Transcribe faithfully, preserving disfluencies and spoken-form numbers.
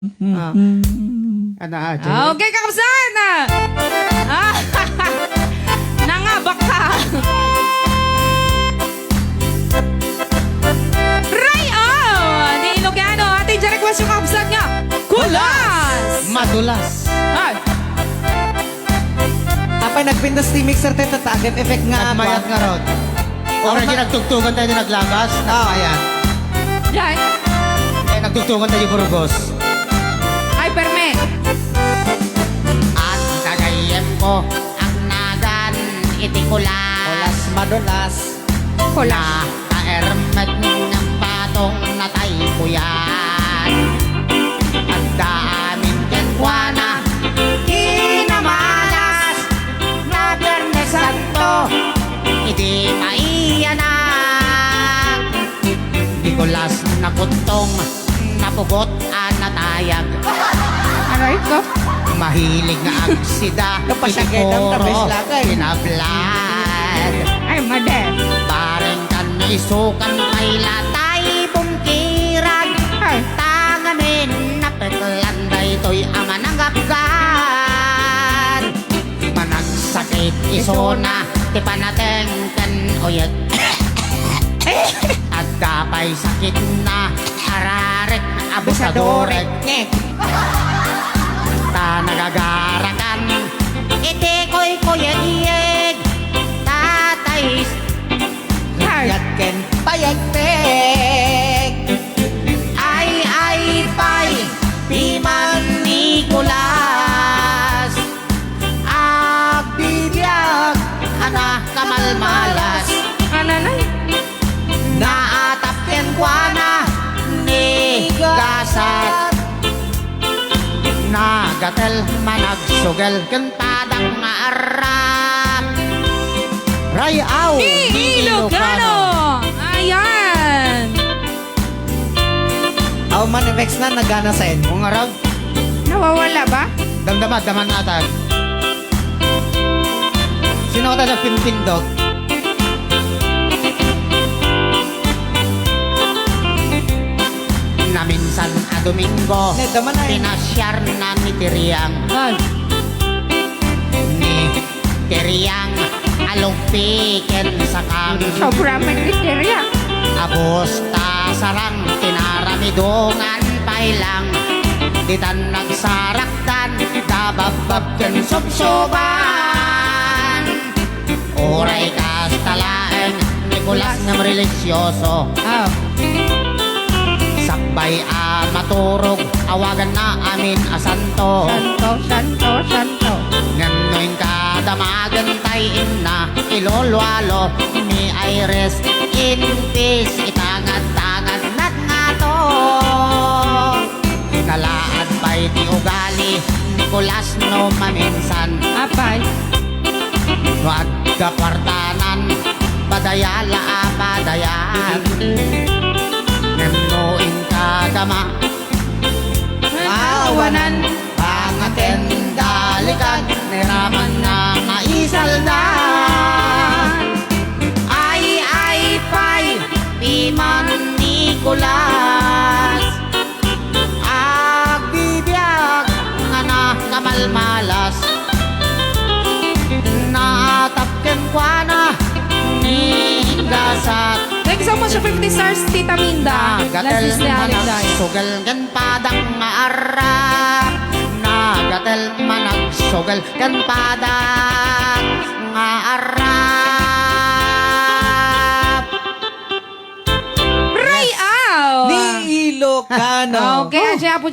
Ah. Ana, ah, Ah, okay, kakabsat! Ah, nangabak ka! Ray, oh! Ni Ilocano, ati, request yung kakabsat nga. Kulas! Madulas. Ay. Apay, nagpintas ti mixer tayo, tatagan effect nga. Nagmayat nga rod. Ora di nagtugtugan tayo di naglabas, Ah. nagmayat. Diyan. Eh, nagtugtugan tayo di Burgos. Ay, perme. At kagayem ko, agnagan iti kulas. Kulas, madulas. Kulas. Nakaermet nga patong natay kuyan. Adda amin kenkuana, kinamalas, na Biernes Santo, idi maiyanak. Nikolas nakuttong, napugot a natayag. Aray ko. Mahilig nga agsida, Kapasagay lang, iti puro tabes lakay. Pinablad. Ay, made. Bareng kan isukan pay latay bungkirag. Ay. Tangamin napeklan daytoy a mananggapgan. Managsakit isuna ti panateng ken uyek. Adda pay sakitna, ararik, abusadorek. Ngek. Ta nagagarakan iti kuykuyeg-yeg. Tatay Yat ken payegpeg. Ay, ay, pay, piman Nicolas. Agbibiag, ana, kamalmalas. Ananay? Naatap kenkuana ni Gasat. Nagatel, managsugel, ken padak nga arrak. Ray-aw ni Ilocano. Ayan. Aw man effects na nagana sa inyo. Kung araw. Nawawala ba? Damdama, daman natan. Sino ka talaga pimpindot? Naminsan a Domingo, Pinasiar na ni Tiriang. Ay. Ni Tiriang, alugpi ken sakam. Sobra man ni Tiriang. Abos ta sarang, tinaramidungan pay lang. Ditan nagsarakdan, dababbab ken subsuban. Uray kasta laeng, Nicolas nga religioso. Ah. Sakbay a maturog, awaganna amin a santo. Santo, santo, santo. Ngem no inka damagen tay inna, ilulualo, may I rest in peace, itangad-tangad nat ngato. Nalaad pay ti ugali, Nicolas no maminsan. Apay. No adda kuartanan, padayala a padayan. Ngem no inka gama, maawanan, pangaten dalikan, neraman nga maisaldan. Ay, ay, pay, piman Nicolas. Agbibiag nga nakamalmalas. Naatap kenkuana ni Gasat. Thank you so much for fifty stars, Tita Minda. Nagatel Las Isla, Aling Day. Managsugal ken padak nga arap. Nagatel managsugal ken padak nga arap. Ray-aw! Ni Ilocano. Okay, adya po